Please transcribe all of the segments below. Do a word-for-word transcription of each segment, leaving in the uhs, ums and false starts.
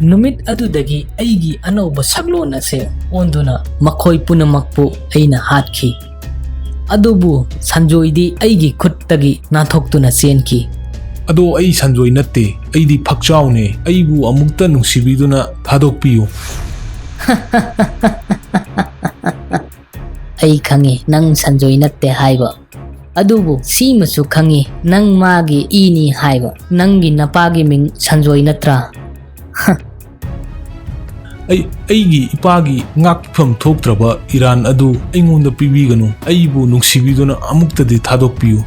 ꯅꯨꯃꯤꯠ ꯑꯗꯨꯗꯒꯤ ꯑꯩꯒꯤ ꯑꯅꯧꯕ ꯁꯛꯂꯣꯟ ꯑꯁꯦ ꯑꯣꯟꯗꯨꯅ ꯃꯈꯣꯏ ꯄꯨꯝꯅꯃꯛꯄꯨ ꯑꯩꯅ ꯍꯥꯠꯈꯤ꯫ ꯑꯗꯨꯕꯨ ꯁꯟꯖꯣꯏꯗꯤ ꯑꯩꯒꯤ ꯈꯨꯠꯇꯒꯤ ꯅꯥꯟꯊꯣꯛꯇꯨꯅ ꯆꯦꯟꯈꯤ꯫ "ꯑꯗꯣ ꯑꯩ ꯁꯟꯖꯣꯏ ꯅꯠꯇꯦ, ꯑꯩꯗꯤ ꯐꯛꯆꯥꯎꯅꯦ꯫ ꯑꯩꯕꯨ ꯑꯃꯨꯛꯇ ꯅꯨꯡꯁꯤꯕꯤꯗꯨꯅ ꯊꯥꯗꯣꯛꯄꯤꯌꯨ꯫" "ꯑꯩ ꯈꯪꯉꯤ ꯅꯪ ꯁꯟꯖꯣꯏ ꯅꯠꯇꯦ ꯍꯥꯏꯕ꯫ ꯑꯗꯨꯕꯨ ꯁꯤꯃꯁꯨ ꯈꯪꯉꯤ ꯅꯪ ꯃꯥꯒꯤ ꯏꯅꯤ ꯍꯥꯏꯕ꯫ ꯅꯪꯒꯤ ꯅꯄꯥꯒꯤ ꯃꯤꯡ ꯁꯟꯖꯣꯏ ꯅꯠꯇ꯭ꯔꯥ?" "ꯑꯩ, ꯑꯩꯒꯤ ꯏꯄꯥꯒꯤ ꯉꯥꯛꯐꯝ ꯊꯣꯛꯇ꯭ꯔꯕ ꯏꯔꯥꯟ ꯑꯗꯨ ꯑꯩꯉꯣꯟꯗ ꯄꯤꯕꯤꯒꯅꯨ꯫ ꯑꯩꯕꯨ ꯅꯨꯡꯁꯤꯕꯤꯗꯨꯅ ꯑꯃꯨꯛꯇꯗꯤ ꯊꯥꯗꯣꯛꯄꯤꯌꯨ꯫"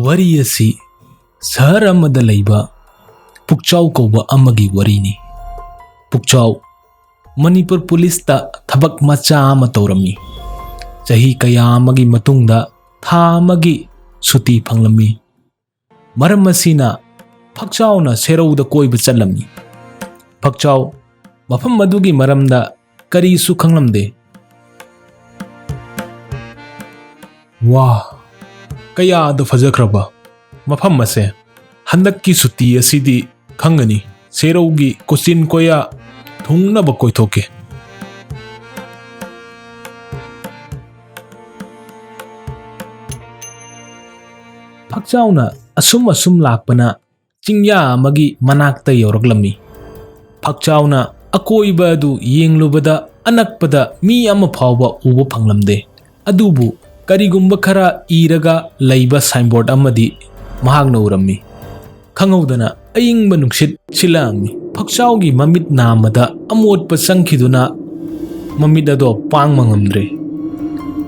ꯋꯥꯔꯤ ꯑꯁꯤ ꯁꯍꯔ ꯑꯃꯗ ꯂꯩꯕ ꯄꯨꯛꯆꯥꯎ ꯀꯧꯕ ꯑꯃꯒꯤ ꯋꯥꯔꯤꯅꯤ꯫ ꯄꯨꯛꯆꯥꯎ ꯃꯅꯤꯄꯨꯔ ꯄꯨꯂꯤꯁꯇ ꯊꯕꯛ ꯃꯆꯥ ꯑꯃ ꯇꯧꯔꯝꯃꯤ꯫ ꯆꯍꯤ ꯀꯌꯥ ꯑꯃꯒꯤ ꯃꯇꯨꯡꯗ ꯊꯥ ꯑꯃꯒꯤ ꯁꯨꯇꯤ ꯐꯪꯂꯝꯃꯤ꯫ ꯃꯔꯝ ꯑꯁꯤꯅ ꯐꯛꯆꯥꯎꯅ ꯁꯦꯔꯧꯗ ꯀꯣꯏꯕ ꯆꯠꯂꯝꯃꯤ꯫ ꯐꯛꯆꯥꯎ ꯃꯐꯝ ꯑꯗꯨꯒꯤ ꯃꯔꯝꯗ ꯀꯔꯤꯁꯨ ꯈꯪꯂꯝꯗꯦ꯫ "ꯋꯥ, ꯀꯌꯥꯗ ꯐꯖꯈ꯭ꯔꯕ ꯃꯐꯝ ꯑꯁꯦ! ꯍꯟꯗꯛꯀꯤ ꯁꯨꯇꯤ ꯑꯁꯤꯗꯤ ꯈꯪꯒꯅꯤ, ꯁꯦꯔꯧꯒꯤ ꯀꯣꯆꯤꯟ ꯀꯣꯌꯥ ꯊꯨꯡꯅꯕ ꯀꯣꯏꯊꯣꯛꯀꯦ꯫" ꯐꯛꯆꯥꯎꯅ ꯑꯁꯨꯝ ꯑꯁꯨꯝ ꯂꯥꯛꯄꯅ ꯆꯤꯡꯌꯥ ꯑꯃꯒꯤ ꯃꯅꯥꯛꯇ ꯌꯧꯔꯛꯂꯝꯃꯤ꯫ ꯐꯛꯆꯥꯎꯅ ꯑꯀꯣꯏꯕ ꯑꯗꯨ ꯌꯦꯡꯂꯨꯕꯗ ꯑꯅꯛꯄꯗ ꯃꯤ ꯑꯃ ꯐꯥꯎꯕ ꯎꯕ ꯐꯪꯂꯝꯗꯦ꯫ ꯑꯗꯨꯕꯨ ꯀꯔꯤꯒꯨꯝꯕ ꯈꯔ ꯏꯔꯒ ꯂꯩꯕ ꯁꯥꯏꯟꯕꯣꯔꯗ ꯑꯃꯗꯤ ꯃꯍꯥꯛꯅ ꯎꯔꯝꯃꯤ꯫ ꯈꯪꯍꯧꯗꯅ ꯑꯏꯪꯕ ꯅꯨꯡꯁꯤꯠ ꯁꯤꯜꯂꯛꯑꯝꯃꯤ꯫ ꯐꯛꯆꯥꯎꯒꯤ ꯃꯃꯤꯠ ꯅꯥꯝꯃꯗ ꯑꯃꯣꯠꯄ ꯆꯪꯈꯤꯗꯨꯅ ꯃꯃꯤꯠ ꯑꯗꯣ ꯄꯥꯡꯕ ꯉꯝꯗ꯭ꯔꯦ꯫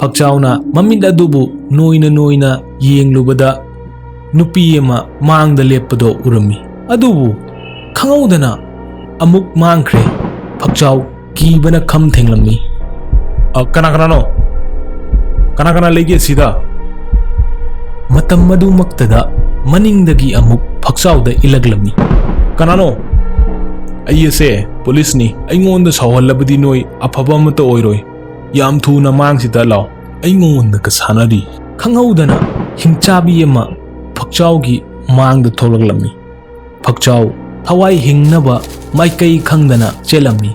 ꯐꯛꯆꯥꯎꯅ ꯃꯃꯤꯠ ꯑꯗꯨꯕꯨ ꯅꯣꯏꯅ ꯅꯣꯏꯅ ꯌꯦꯡꯂꯨꯕꯗ ꯅꯨꯄꯤ ꯑꯃ ꯃꯥꯡꯗ ꯂꯦꯞꯄꯗꯣ ꯎꯔꯝꯃꯤ꯫ ꯑꯗꯨꯕꯨ ꯈꯪꯍꯧꯗꯅ ꯑꯃꯨꯛ ꯃꯥꯡꯈ꯭ꯔꯦ꯫ ꯐꯛꯆꯥꯎ ꯀꯤꯕꯅ ꯈꯝ ꯊꯦꯡꯂꯝꯃꯤ꯫ "ꯑ, ꯀꯅꯥ ꯀꯅꯥꯅꯣ? ꯀꯅꯥ ꯀꯅꯥ ꯂꯩꯒꯦ ꯁꯤꯗ?" ꯃꯇꯝ ꯑꯗꯨꯃꯛꯇꯗ ꯃꯅꯤꯡꯗꯒꯤ ꯑꯃꯨꯛ ꯐꯛꯆꯥꯎꯗ ꯏꯜꯂꯛꯂꯝꯃꯤ꯫ "ꯀꯅꯥꯅꯣ?" "ꯑꯩ ꯑꯁꯦ ꯄꯨꯂꯤꯁꯅꯤ꯫ ꯑꯩꯉꯣꯟꯗ ꯁꯥꯎꯍꯜꯂꯕꯗꯤ ꯅꯣꯏ ꯑꯐꯕ ꯑꯃꯠꯇ ꯑꯣꯏꯔꯣꯏ꯫ ꯌꯥꯝ ꯊꯨꯅ ꯃꯥꯡꯁꯤꯗ ꯂꯥꯎ꯫ ꯑꯩꯉꯣꯟꯗꯒ ꯁꯥꯟꯅꯔꯤ꯫" ꯈꯪꯍꯧꯗꯅ ꯍꯤꯡꯆꯥꯕꯤ ꯑꯃ ꯐꯛꯆꯥꯎꯒꯤ ꯃꯥꯡꯗ ꯊꯣꯛꯂꯛꯂꯝꯃꯤ꯫ ꯐꯛꯆꯥꯎ ꯊꯋꯥꯏ ꯍꯤꯡꯅꯕ ꯃꯥꯏꯀꯩ ꯈꯪꯗꯅ ꯆꯦꯜꯂꯝꯃꯤ꯫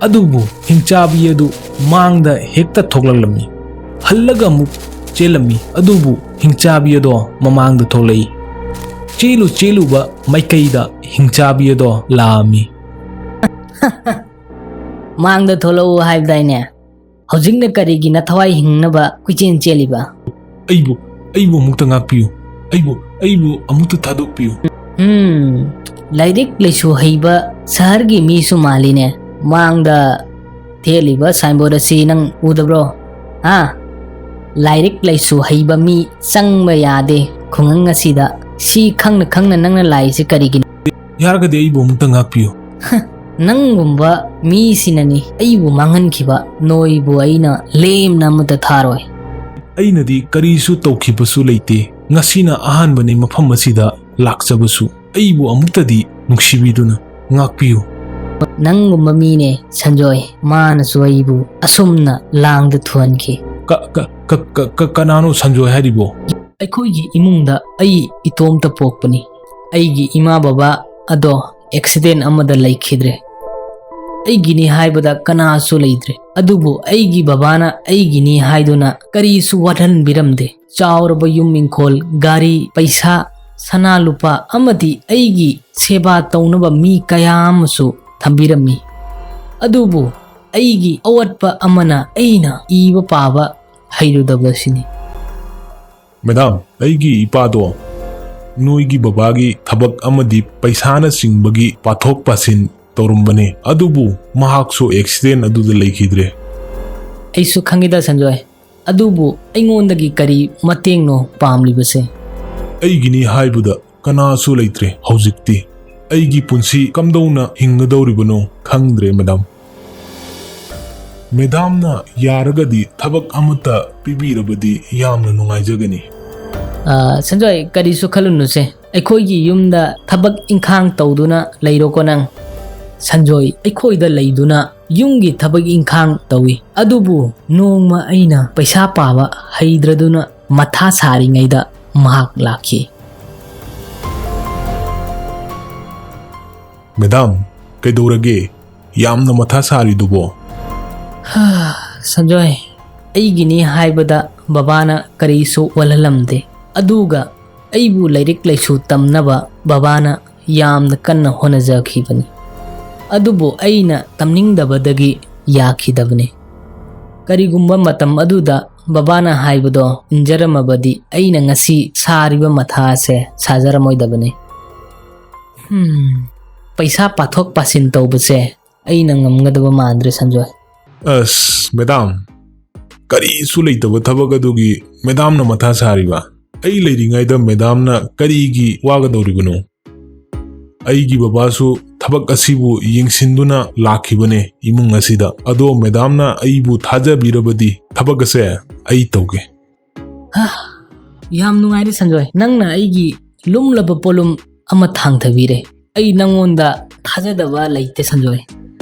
ꯑꯗꯨꯕꯨ ꯍꯤꯡꯆꯥꯕꯤ ꯑꯗꯨ ꯃꯥꯡꯗ ꯍꯦꯛꯇ ꯊꯣꯛꯂꯛꯂꯝꯃꯤ꯫ ꯍꯜꯂꯒ ꯑꯃꯨꯛ ꯆꯦꯜꯂꯝꯃꯤ, ꯑꯗꯨꯕꯨ ꯍꯤꯡꯆꯥꯕꯤ ꯑꯗꯣ ꯃꯃꯥꯡꯗ ꯊꯣꯛꯂꯛꯏ꯫ ꯆꯦꯜꯂꯨ ꯆꯦꯜꯂꯨꯕ ꯃꯥꯏꯀꯩꯗ ꯍꯤꯡꯆꯥꯕꯤ ꯑꯗꯣ ꯂꯥꯛꯑꯝꯃꯤ꯫ ꯃꯥꯡꯗ ꯊꯣꯛꯂꯛꯎ ꯍꯥꯏꯕꯗꯥꯏꯅꯦ? ꯍꯧꯖꯤꯛꯅ ꯀꯔꯤꯒꯤ ꯅꯊꯋꯥꯏ ꯍꯤꯡꯅꯕ ꯀꯣꯏꯆꯦꯟ ꯆꯦꯜꯂꯤꯕ? ꯑꯩꯕꯨ, ꯑꯩꯕꯨ ꯑꯃꯨꯛꯇ ꯉꯥꯛꯄꯤꯌꯨ꯫ ꯑꯩꯕꯨ, ꯑꯩꯕꯨ ꯑꯃꯨꯛꯇ ꯊꯥꯗꯣꯛꯄꯤꯌꯨ꯫ ꯍꯝ, ꯂꯥꯏꯔꯤꯛ ꯂꯥꯏꯁꯨ ꯍꯩꯕ ꯁꯍꯔꯒꯤ ꯃꯤꯁꯨ ꯃꯥꯜꯂꯤꯅꯦ꯫ ꯃꯥꯡꯗ ꯊꯦꯠꯂꯤꯕ ꯁꯥꯏꯟꯕꯣꯔꯗ ꯑꯁꯤ ꯅꯪ ꯎꯗꯕ꯭ꯔꯣ? ꯍꯥ? ꯂꯥꯏꯔꯤꯛ ꯂꯥꯏꯁꯨ ꯍꯩꯕ ꯃꯤ ꯆꯪꯕ ꯌꯥꯗꯦ ꯈꯨꯡꯒꯪ ꯑꯁꯤꯗ꯫ ꯁꯤ ꯈꯪꯅ ꯈꯪꯅ ꯅꯪꯅ ꯂꯥꯛꯏꯁꯤ ꯀꯔꯤꯒꯤꯅꯣ? ꯌꯥꯔꯒꯗꯤ ꯑꯩꯕꯨ ꯑꯃꯨꯛꯇ ꯉꯥꯛꯄꯤꯌꯨ꯫ ꯍ, ꯅꯪꯒꯨꯝꯕ ꯃꯤꯁꯤꯅꯅꯤ ꯑꯩꯕꯨ ꯃꯥꯡꯍꯟꯈꯤꯕ꯫ ꯅꯣꯏꯕꯨ ꯑꯩꯅ ꯂꯦꯝꯅ ꯑꯃꯠꯇ ꯊꯥꯔꯣꯏ꯫ ꯑꯩꯅꯗꯤ ꯀꯔꯤꯁꯨ ꯇꯧꯈꯤꯕꯁꯨ ꯂꯩꯇꯦ꯫ ꯉꯁꯤꯅ ꯑꯍꯥꯟꯕꯅꯤ ꯃꯐꯝ ꯑꯁꯤꯗ ꯂꯥꯛꯆꯕꯁꯨ꯫ ꯑꯩꯕꯨ ꯑꯃꯨꯛꯇꯗꯤ ꯅꯨꯡꯁꯤꯕꯤꯗꯨꯅ ꯉꯥꯛꯄꯤꯌꯨ꯫ ꯅꯪꯒꯨꯝꯕ ꯃꯤꯅꯦ ꯁꯟꯖꯣꯏ, ꯃꯥꯅꯁꯨ ꯑꯩꯕꯨ ꯑꯁꯨꯝꯅ ꯂꯥꯡꯗ ꯊꯨꯍꯟꯈꯤ꯫ ꯀ-, ꯀ-, ꯀ-, ꯀ-, ꯀ-, ꯀꯅꯥꯅꯣ ꯁꯟꯖꯣꯏ ꯍꯥꯏꯔꯤꯕꯣ? ꯑꯩꯈꯣꯏꯒꯤ ꯏꯃꯨꯡꯗ ꯑꯩ ꯏꯇꯣꯝꯇ ꯄꯣꯛꯄꯅꯤ꯫ ꯑꯩꯒꯤ ꯏꯃꯥ ꯕꯕꯥ ꯑꯗꯣ ꯑꯦꯛꯁꯤꯗꯦꯟ ꯑꯃꯗ ꯂꯩꯈꯤꯗ꯭ꯔꯦ꯫ ꯑꯩꯒꯤꯅꯤ ꯍꯥꯏꯕꯗ ꯀꯅꯥꯁꯨ ꯂꯩꯇ꯭ꯔꯦ꯫ ꯑꯗꯨꯕꯨ ꯑꯩꯒꯤ ꯕꯕꯥꯅ ꯑꯩꯒꯤꯅꯤ ꯍꯥꯏꯗꯨꯅ ꯀꯔꯤꯁꯨ ꯋꯥꯠꯍꯟꯕꯤꯔꯝꯗꯦ꯫ ꯆꯥꯎꯔꯕ ꯌꯨꯝ ꯏꯪꯈꯣꯜ, ꯒꯥꯔꯤ, ꯄꯩꯁꯥ, ꯁꯅꯥ ꯂꯨꯄꯥ ꯑꯃꯗꯤ ꯑꯩꯒꯤ ꯁꯦꯕꯥ ꯇꯧꯅꯕ ꯃꯤ ꯀꯌꯥ ꯑꯃꯁꯨ ꯊꯝꯕꯤꯔꯝꯃꯤ꯫ ꯑꯗꯨꯕꯨ ꯑꯩꯒꯤ ꯑꯋꯥꯠꯄ ꯑꯃꯅ ꯑꯩꯅ ꯏꯕ ꯄꯥꯕ ꯍꯩꯔꯨꯗꯕ ꯑꯁꯤꯅꯤ꯫ ꯃꯦꯗꯥꯝ, ꯑꯩꯒꯤ ꯏꯄꯥꯗꯣ ꯅꯣꯏꯒꯤ ꯕꯕꯥꯒꯤ ꯊꯕꯛ ꯑꯃꯗꯤ ꯄꯩꯁꯥꯅꯆꯤꯡꯕꯒꯤ ꯄꯥꯊꯣꯛ ꯄꯥꯁꯤꯟ ꯇꯧꯔꯝꯕꯅꯤ, ꯑꯗꯨꯕꯨ ꯃꯍꯥꯛꯁꯨ ꯑꯦꯛꯁꯤꯗꯦꯟ ꯑꯗꯨꯗ ꯂꯩꯈꯤꯗ꯭ꯔꯦ꯫ ꯑꯩꯁꯨ ꯈꯪꯉꯤꯗ ꯁꯟꯖꯣꯏ, ꯑꯗꯨꯕꯨ ꯑꯩꯉꯣꯟꯗꯒꯤ ꯀꯔꯤ ꯃꯇꯦꯡꯅꯣ ꯄꯥꯝꯂꯤꯕꯁꯦ? ꯑꯩꯒꯤꯅꯤ ꯍꯥꯏꯕꯗ ꯀꯅꯥꯁꯨ ꯂꯩꯇ꯭ꯔꯦ ꯍꯧꯖꯤꯛꯇꯤ꯫ ꯑꯩꯒꯤ ꯄꯨꯟꯁꯤ ꯀꯝꯗꯧꯅ ꯍꯤꯡꯒꯗꯧꯔꯤꯕꯅꯣ ꯈꯪꯗ꯭ꯔꯦ, ꯃꯦꯗꯥꯝ꯫ ꯃꯦꯗꯥꯝꯅ ꯌꯥꯔꯒꯗꯤ ꯊꯕꯛ ꯑꯃꯠꯇ ꯄꯤꯕꯤꯔꯕꯗꯤ ꯌꯥꯝꯅ ꯅꯨꯡꯉꯥꯏꯖꯒꯅꯤ꯫ ꯑ, ꯁꯟꯖꯣꯏ, ꯀꯔꯤꯁꯨ ꯈꯜꯂꯨꯅꯨꯁꯦ꯫ ꯑꯩꯈꯣꯏꯒꯤ ꯌꯨꯝꯗ ꯊꯕꯛ ꯏꯪꯈꯥꯡ ꯇꯧꯗꯨꯅ ꯂꯩꯔꯣꯀꯣ ꯅꯪ꯫ ꯁꯟꯖꯣꯏ ꯑꯩꯈꯣꯏꯗ ꯂꯩꯗꯨꯅ ꯌꯨꯝꯒꯤ ꯊꯕꯛ ꯏꯪꯈꯥꯡ ꯇꯧꯏ꯫ ꯑꯗꯨꯕꯨ ꯅꯣꯡꯃ ꯑꯩꯅ ꯄꯩꯁꯥ ꯄꯥꯕ ꯍꯩꯗ꯭ꯔꯗꯨꯅ ꯃꯊꯥ ꯁꯥꯔꯤꯉꯩꯗ ꯃꯍꯥꯛ ꯂꯥꯛꯈꯤ꯫ ꯃꯦꯗꯥꯝ, ꯀꯩꯗꯧꯔꯒꯦ? ꯌꯥꯝꯅ ꯃꯊꯥ ꯁꯥꯔꯤꯗꯨꯕꯣ? ꯁꯟꯖꯣꯏ, ꯑꯩꯒꯤꯅꯤ ꯍꯥꯏꯕꯗ ꯕꯕꯥꯅ ꯀꯔꯤꯁꯨ ꯋꯥꯜꯍꯜꯂꯝꯗꯦ꯫ ꯑꯗꯨꯒ ꯑꯩꯕꯨ ꯂꯥꯏꯔꯤꯛ ꯂꯥꯏꯁꯨ ꯇꯝꯅꯕ ꯕꯕꯥꯅ ꯌꯥꯝꯅ ꯀꯟꯅ ꯍꯣꯠꯅꯖꯈꯤꯕꯅꯤ꯫ ꯑꯗꯨꯕꯨ ꯑꯩꯅ ꯇꯝꯅꯤꯡꯗꯕꯗꯒꯤ ꯌꯥꯈꯤꯗꯕꯅꯤ꯫ ꯀꯔꯤꯒꯨꯝꯕ ꯃꯇꯝ ꯑꯗꯨꯗ ꯕꯕꯥꯅ ꯍꯥꯏꯕꯗꯣ ꯏꯟꯖꯔꯝꯃꯕꯗꯤ ꯑꯩꯅ ꯉꯁꯤ ꯁꯥꯔꯤꯕ ꯃꯊꯥ ꯑꯁꯦ ꯁꯥꯖꯔꯝꯃꯣꯏꯗꯕꯅꯤ꯫ ꯍꯝ, ꯄꯩꯁꯥ ꯄꯥꯊꯣꯛ ꯄꯥꯁꯤꯟ ꯇꯧꯕꯁꯦ ꯑꯩꯅ ꯉꯝꯒꯗꯕ ꯃꯥꯟꯗ꯭ꯔꯦ, ꯁꯟꯖꯣꯏ꯫ ꯑꯁ, ꯃꯦꯗꯥꯝ, ꯀꯔꯤꯁꯨ ꯂꯩꯇꯕ ꯊꯕꯛ ꯑꯗꯨꯒꯤ ꯃꯦꯗꯥꯝꯅ ꯃꯊꯥ ꯁꯥꯔꯤꯕ? ꯑꯩ ꯂꯩꯔꯤꯉꯩꯗ ꯃꯦꯗꯥꯝꯅ ꯀꯔꯤꯒꯤ ꯋꯥꯒꯗꯧꯔꯤꯕꯅꯣ? ꯑꯩꯒꯤ ꯕꯕꯥꯁꯨ ꯊꯕꯛ ꯑꯁꯤꯕꯨ ꯌꯦꯡꯁꯤꯟꯗꯨꯅ ꯂꯥꯛꯈꯤꯕꯅꯦ ꯏꯃꯨꯡ ꯑꯁꯤꯗ꯫ ꯑꯗꯣ ꯃꯦꯗꯥꯝꯅ ꯑꯩꯕꯨ ꯊꯥꯖꯕꯤꯔꯕꯗꯤ ꯊꯕꯛ ꯑꯁꯦ ꯑꯩ ꯇꯧꯒꯦ꯫ ꯍꯥ, ꯌꯥꯝ ꯅꯨꯡꯉꯥꯏꯔꯦ, ꯁꯟꯖꯣꯏ꯫ ꯅꯪꯅ ꯑꯩꯒꯤ ꯂꯨꯝꯂꯕ ꯄꯣꯠꯂꯨꯝ ꯑꯃ ꯊꯥꯡꯊꯕꯤꯔꯦ꯫ ꯑꯩ ꯅꯪꯉꯣꯟꯗ ꯊꯥꯖꯗꯕ ꯂꯩꯇꯦ, ꯁꯟꯖꯣꯏ꯫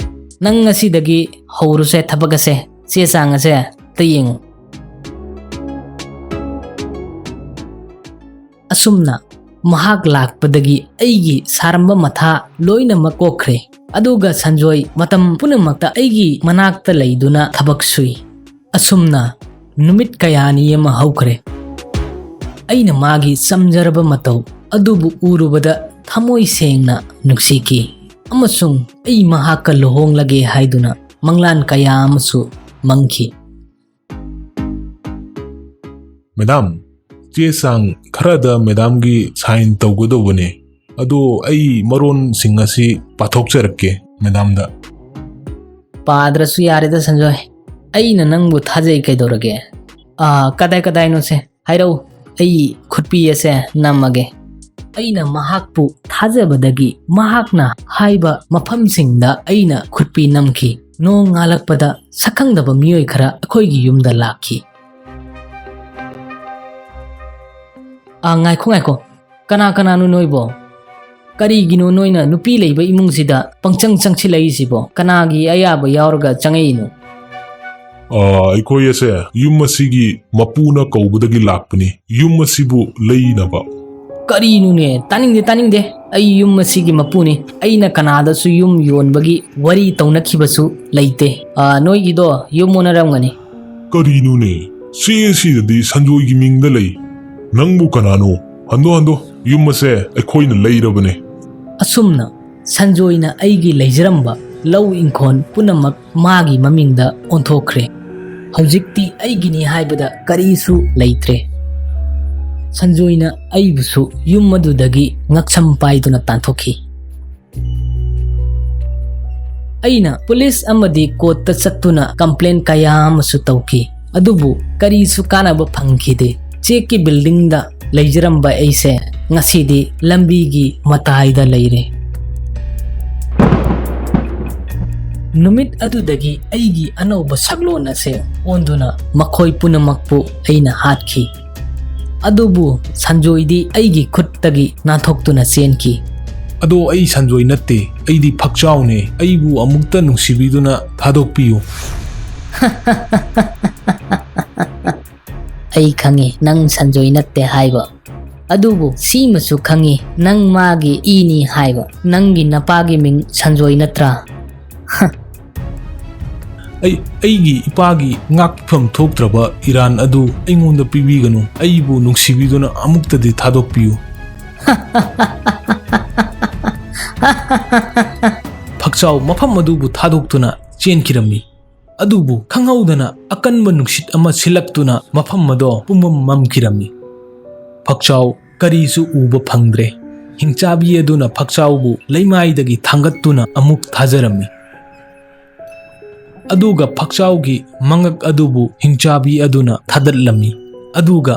ꯅꯪ ꯉꯁꯤꯗꯒꯤ ꯍꯧꯔꯨꯁꯦ ꯊꯕꯛ ꯑꯁꯦ, ꯆꯦ ꯆꯥꯡ ꯑꯁꯦ ꯑꯝꯇ ꯌꯦꯡꯉꯨ꯫ ꯑꯁꯨꯝꯅ ꯃꯍꯥꯛ ꯂꯥꯛꯄꯗꯒꯤ ꯑꯩꯒꯤ ꯁꯥꯔꯝꯕ ꯃꯊꯥ ꯂꯣꯏꯅꯃꯛ ꯀꯣꯛꯈ꯭ꯔꯦ꯫ ꯑꯗꯨꯒ ꯁꯟꯖꯣꯏ ꯃꯇꯝ ꯄꯨꯝꯅꯃꯛꯇ ꯑꯩꯒꯤ ꯃꯅꯥꯛꯇ ꯂꯩꯗꯨꯅ ꯊꯕꯛ ꯁꯨꯏ꯫ ꯑꯁꯨꯝꯅ ꯅꯨꯃꯤꯠ ꯀꯌꯥꯅꯤ ꯑꯃ ꯍꯧꯈ꯭ꯔꯦ꯫ ꯑꯩꯅ ꯃꯥꯒꯤ ꯆꯝꯖꯔꯕ ꯃꯇꯧ ꯑꯗꯨꯕꯨ ꯎꯔꯨꯕꯗ ꯊꯃꯣꯏ ꯁꯦꯡꯅ ꯅꯨꯡꯁꯤꯈꯤ, ꯑꯃꯁꯨꯡ ꯑꯩ ꯃꯍꯥꯛꯀ ꯂꯨꯍꯣꯡꯂꯒꯦ ꯍꯥꯏꯗꯨꯅ ꯃꯪꯂꯥꯟ ꯀꯌꯥ ꯑꯃꯁꯨ ꯃꯪꯈꯤ꯫ ꯃꯦꯗꯥꯝ, ꯆꯦ ꯆꯥꯡ ꯈꯔꯗ ꯃꯦꯗꯥꯝꯒꯤ ꯁꯥꯏꯟ ꯇꯧꯒꯗꯧꯕꯅꯦ꯫ ꯑꯗꯣ ꯑꯩ ꯃꯔꯣꯟꯁꯤꯡ ꯑꯁꯤ ꯄꯥꯊꯣꯛꯆꯔꯛꯀꯦ ꯃꯦꯗꯥꯝꯗ꯫ ꯄꯥꯗ꯭ꯔꯁꯨ ꯌꯥꯔꯦꯗ, ꯁꯟꯖꯣꯏ꯫ ꯑꯩꯅ ꯅꯪꯕꯨ ꯊꯥꯖꯩ, ꯀꯩꯗꯧꯔꯒꯦ? ꯑꯥ, ꯀꯗꯥꯏ ꯀꯗꯥꯏꯅꯣꯁꯦ ꯍꯥꯏꯔꯛꯎ, ꯑꯩ ꯈꯨꯠꯄꯤ ꯑꯁꯦ ꯅꯝꯃꯒꯦ꯫ ꯑꯩꯅ ꯃꯍꯥꯛꯄꯨ ꯊꯥꯖꯕꯗꯒꯤ ꯃꯍꯥꯛꯅ ꯍꯥꯏꯕ ꯃꯐꯝꯁꯤꯡꯗ ꯑꯩꯅ ꯈꯨꯠꯄꯤ ꯅꯝꯈꯤ꯫ ꯅꯣꯡ ꯉꯥꯜꯂꯛꯄꯗ ꯁꯛꯈꯪꯗꯕ ꯃꯤꯑꯣꯏ ꯈꯔ ꯑꯩꯈꯣꯏꯒꯤ ꯌꯨꯝꯗ ꯂꯥꯛꯈꯤ꯫ ꯑꯥ, ꯉꯥꯏꯈꯣ, ꯉꯥꯏꯈꯣ꯫ ꯀꯅꯥ ꯀꯅꯥꯅꯣ ꯅꯣꯏꯕꯣ? ꯀꯔꯤꯒꯤꯅꯣ ꯅꯣꯏꯅ ꯅꯨꯄꯤ ꯂꯩꯕ ꯏꯃꯨꯡꯁꯤꯗ ꯄꯪꯆꯪ ꯆꯪꯁꯤꯜꯂꯛꯏꯁꯤꯕꯣ? ꯀꯅꯥꯒꯤ ꯑꯌꯥꯕ ꯌꯥꯎꯔꯒ ꯆꯪꯉꯛꯏꯅꯣ? ꯑꯥ, ꯑꯩꯈꯣꯏ ꯑꯁꯦ ꯌꯨꯝ ꯑꯁꯤꯒꯤ ꯃꯄꯨꯅ ꯀꯧꯕꯗꯒꯤ ꯂꯥꯛꯄꯅꯤ, ꯌꯨꯝ ꯑꯁꯤꯕꯨ ꯂꯩꯅꯕ꯫ ꯀꯔꯤꯅꯣꯅꯦ? ꯇꯥꯅꯤꯡꯗꯦ, ꯇꯥꯅꯤꯡꯗꯦ꯫ ꯑꯩ ꯌꯨꯝ ꯑꯁꯤꯒꯤ ꯃꯄꯨꯅꯤ꯫ ꯑꯩꯅ ꯀꯅꯥꯗꯁꯨ ꯌꯨꯝ ꯌꯣꯟꯕꯒꯤ ꯋꯥꯔꯤ ꯇꯧꯅꯈꯤꯕꯁꯨ ꯂꯩꯇꯦ꯫ ꯑꯥ, ꯅꯣꯏꯒꯤꯗꯣ ꯌꯨꯝ ꯑꯣꯟꯅꯔꯝꯒꯅꯤ꯫ ꯀꯔꯤꯅꯣꯅꯦ? ꯆꯦ ꯑꯁꯤꯗꯗꯤ ꯁꯟꯖꯣꯏꯒꯤ ꯃꯤꯡꯗ ꯂꯩ꯫ ꯅꯪꯕꯨ ꯀꯅꯥꯅꯣ? ꯍꯟꯗꯣ, ꯍꯟꯗꯣ, ꯌꯨꯝ ꯑꯁꯦ ꯑꯩꯈꯣꯏꯅ ꯂꯩꯔꯕꯅꯦ꯫ ꯑꯁꯨꯝꯅ ꯁꯟꯖꯣꯏꯅ ꯑꯩꯒꯤ ꯂꯩꯖꯔꯝꯕ ꯂꯧ ꯏꯪꯈꯣꯜ ꯄꯨꯝꯅꯃꯛ ꯃꯥꯒꯤ ꯃꯃꯤꯡꯗ ꯑꯣꯟꯊꯣꯛꯈ꯭ꯔꯦ꯫ ꯍꯧꯖꯤꯛꯇꯤ ꯑꯩꯒꯤꯅꯤ ꯍꯥꯏꯕꯗ ꯀꯔꯤꯁꯨ ꯂꯩꯇ꯭ꯔꯦ꯫ ꯁꯟꯖꯣꯏꯅ ꯑꯩꯕꯨꯁꯨ ꯌꯨꯝ ꯑꯗꯨꯗꯒꯤ ꯉꯛꯁꯝ ꯄꯥꯏꯗꯨꯅ ꯇꯥꯟꯊꯣꯛꯈꯤ꯫ ꯑꯩꯅ ꯄꯨꯂꯤꯁ ꯑꯃꯗꯤ ꯀꯣꯔꯠꯇ ꯆꯠꯇꯨꯅ ꯀꯝꯄ꯭ꯂꯦꯟ ꯀꯌꯥ ꯑꯃꯁꯨ ꯇꯧꯈꯤ, ꯑꯗꯨꯕꯨ ꯀꯔꯤꯁꯨ ꯀꯥꯟꯅꯕ ꯐꯪꯈꯤꯗꯦ꯫ ꯆꯦꯛꯀꯤ ꯕꯤꯜꯗꯤꯡꯗ ꯂꯩꯖꯔꯝꯕ ꯑꯩꯁꯦ ꯉꯁꯤꯗꯤ ꯂꯝꯕꯤꯒꯤ ꯃꯇꯥꯏꯗ ꯂꯩꯔꯦ꯫ ꯅꯨꯃꯤꯠ ꯑꯗꯨꯗꯒꯤ ꯑꯩꯒꯤ ꯑꯅꯧꯕ ꯁꯛꯂꯣꯟ ꯑꯁꯦ ꯑꯣꯟꯗꯨꯅ ꯃꯈꯣꯏ ꯄꯨꯝꯅꯃꯛꯄꯨ ꯑꯩꯅ ꯍꯥꯠꯈꯤ꯫ ꯑꯗꯨꯕꯨ ꯁꯟꯖꯣꯏꯗꯤ ꯑꯩꯒꯤ ꯈꯨꯠꯇꯒꯤ ꯅꯥꯟꯊꯣꯛꯇꯨꯅ ꯆꯦꯟꯈꯤ꯫ "ꯑꯗꯣ ꯑꯩ ꯁꯟꯖꯣꯏ ꯅꯠꯇꯦ, ꯑꯩꯗꯤ ꯐꯛꯆꯥꯎꯅꯦ꯫ ꯑꯩꯕꯨ ꯑꯃꯨꯛꯇ ꯅꯨꯡꯁꯤꯕꯤꯗꯨꯅ ꯊꯥꯗꯣꯛꯄꯤꯌꯨ꯫" "ꯑꯩ ꯈꯪꯉꯤ ꯅꯪ ꯁꯟꯖꯣꯏ ꯅꯠꯇꯦ ꯍꯥꯏꯕ꯫ ꯑꯗꯨꯕꯨ ꯁꯤꯃꯁꯨ ꯈꯪꯉꯤ ꯅꯪ ꯃꯥꯒꯤ ꯏꯅꯤ ꯍꯥꯏꯕ꯫ ꯅꯪꯒꯤ ꯅꯄꯥꯒꯤ ꯃꯤꯡ ꯁꯟꯖꯣꯏ ꯅꯠꯇ꯭ꯔꯥ?" "ꯑꯩ, ꯑꯩꯒꯤ ꯏꯄꯥꯒꯤ ꯉꯥꯛꯐꯝ ꯊꯣꯛꯇ꯭ꯔꯕ ꯏꯔꯥꯟ ꯑꯗꯨ ꯑꯩꯉꯣꯟꯗ ꯄꯤꯕꯤꯒꯅꯨ꯫ ꯑꯩꯕꯨ ꯅꯨꯡꯁꯤꯕꯤꯗꯨꯅ ꯑꯃꯨꯛꯇꯗꯤ ꯊꯥꯗꯣꯛꯄꯤꯌꯨ꯫" ꯐꯛꯆꯥꯎ ꯃꯐꯝ ꯑꯗꯨꯕꯨ ꯊꯥꯗꯣꯛꯇꯨꯅ ꯆꯦꯟꯈꯤꯔꯝꯃꯤ꯫ ꯑꯗꯨꯕꯨ ꯈꯪꯍꯧꯗꯅ ꯑꯀꯟꯕ ꯅꯨꯡꯁꯤꯠ ꯑꯃ ꯁꯤꯜꯂꯛꯇꯨꯅ ꯃꯐꯝ ꯑꯗꯣ ꯄꯨꯝꯃꯝ ꯃꯝꯈꯤꯔꯝꯃꯤ꯫ ꯐꯛꯆꯥꯎ ꯀꯔꯤꯁꯨ ꯎꯕ ꯐꯪꯗ꯭ꯔꯦ꯫ ꯍꯤꯡꯆꯥꯕꯤ ꯑꯗꯨꯅ ꯐꯛꯆꯥꯎꯕꯨ ꯂꯩꯃꯥꯏꯗꯒꯤ ꯊꯥꯡꯒꯠꯇꯨꯅ ꯑꯃꯨꯛ ꯊꯥꯖꯔꯝꯃꯤ꯫ ꯑꯗꯨꯒ ꯐꯛꯆꯥꯎꯒꯤ ꯃꯉꯛ ꯑꯗꯨꯕꯨ ꯍꯤꯡꯆꯥꯕꯤ ꯑꯗꯨꯅ ꯊꯥꯗꯠꯂꯝꯃꯤ꯫ ꯑꯗꯨꯒ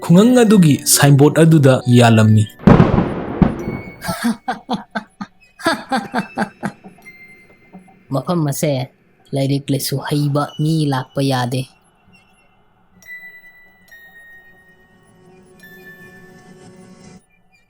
ꯈꯨꯡꯒꯪ ꯑꯗꯨꯒꯤ ꯁꯥꯏꯟꯕꯣꯔꯗ ꯑꯗꯨꯗ ꯌꯥꯜꯂꯝꯃꯤ꯫ "ꯃꯐꯝ ꯑꯁꯦ ꯂꯥꯏꯔꯤꯛ ꯂꯥꯏꯁꯨ ꯍꯩꯕ ꯃꯤ ꯂꯥꯛꯄ ꯌꯥꯗꯦ꯫